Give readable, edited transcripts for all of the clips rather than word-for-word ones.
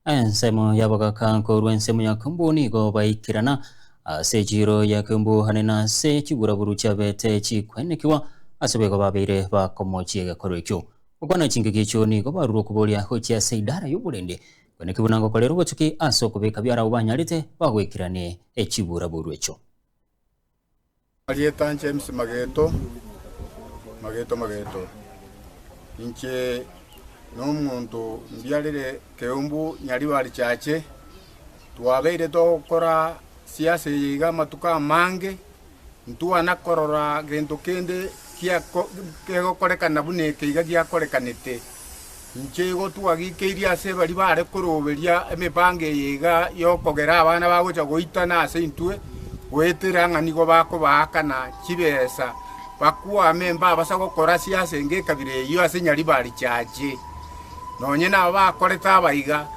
Ensemo y'abagaka korwa ensemo ya Kiambu nigo baikerana ase echiiro ya Kiambu ane na ase chiburaburu chiabete chikwenekigwa ase boigo babeire bakomochia egekorwa ekio. Gokwana chingaki echio nigo barure okoboria gochia ase idara y'oborendi kweneki buna ngokorera obotuki ase okobeka biarabwo banyarete bagoikeranie echiburaburu echio. Marieta James Mageto, Mageto Mageto. Inche nomonto mbiarire Keumbu Nyaribari Chache, twabeire togokora siasa eye iga amatuko amange, ntwana korora gento kende kiako kegokorekana buna eke iga giakorekanete. Inche igo twagikeirie ase baria bare koroberia emebango eye iga y'okogera abana bagocha goitana ase intwe, goetera ng'a nigo bakobaakana chibesa, bakwame mbabasa gokora siasa enge ekabira eyio ase Nyaribari Chache. Nonye nabo bakorete aba iga,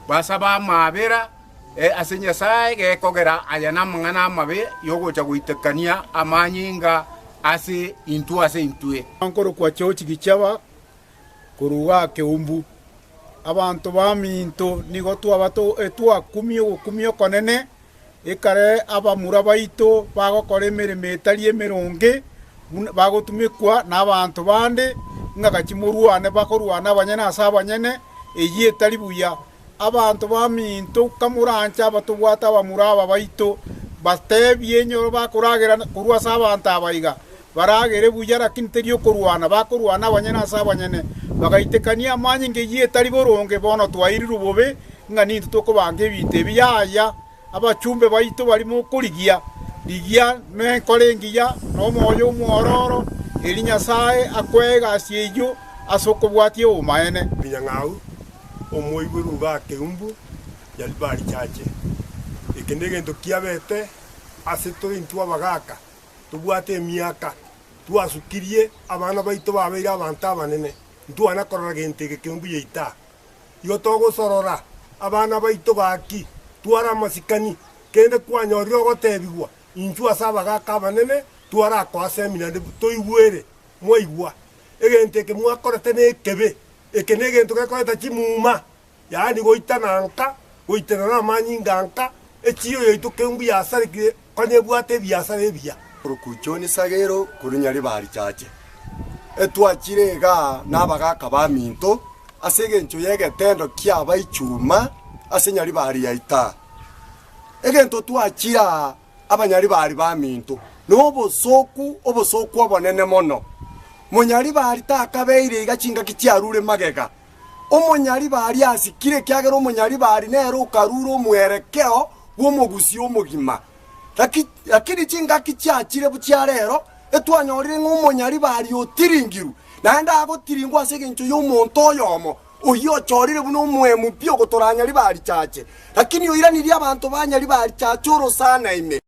basabe amaabera ase Nyasae gekogera aya namang'ana amabe y'ogocha goitekania amanyinga ase intwe ase intwe. Nkorokwa George Gichaba Korwa igaa Keumbu, abanto baminto nigo twaba twakumia ogokumia okonene, ekare abamura baito bagokora emeremo etari emeronge, buna bagotumekwa nabaanto bande, ng'a gachie morwane bakorwana abanyene ase abanyene, eyio etari buya. Abanto baminto, kamoranche abatobwate abamura aba baito, batebie enyoro bakoragera korwa ase abanto aba iga, baragere buya, lakini teri okorwana, bakorwana abanyene ase abanyene, bagaitekania amanyinga eyio etari boronge. Bono twairirwe bobe, ng'a nintwe tokobanga ebinto ebi. Yaya, abachumbe baito baria mokorigia, rigia nenkora engiya, na omoyo omwororo, erio Nyasae akoe egasi eyio ase okobwatia obomaene. Binyang'au, omoigweri iga Keumbu, Nyaribari Chache. Eke negento kiabete ase tore intwe abagaka tobwate emiaka, twasukirie abana baito babeire abanto abanene, ntwana korora gento eke Keumbu yaito aa. Igo togosorora abana baito gaki, tware amasikani, kende kwanyorire ogotebigwa, inchwe ase abagaka abanene twarakoa semi naende toigwere, mwaigwa. Egento eke mwakorete nekebe. Eke negento gekoreta chimuma, yaani goitana nka, goitana namanyinga nka, echiiro yaito keumbu yasarekire konya ebwate ebiasara ebiya. Korokwa John Sagero korwa Nyaribari Chache. Etwachire igaa nabagaka baminto ase engencho y'egetendo ki'abaichuma ase Nyaribari yaito aa. Egento twachire aa Abanyaribari baminto, nobosooku, obosooku obonene mono. Monyaribari takabeire iga chingaki chiarure magega. Omonyaribari asikire ekiagera omonyaribari nere okarure omwerekeo bw'omogusii omogima. Laki, lakini chingaki chiachire chia rero, etwanyorire ng'a omonyaribari otiringirwe, naende agotiringwa ase engencho y'omonto oyomo, Oyio ochorire buna omoemu pi ogotora Nyaribari Chache, lakini oiranirie abanto ba Nyaribari Chache orosana ime.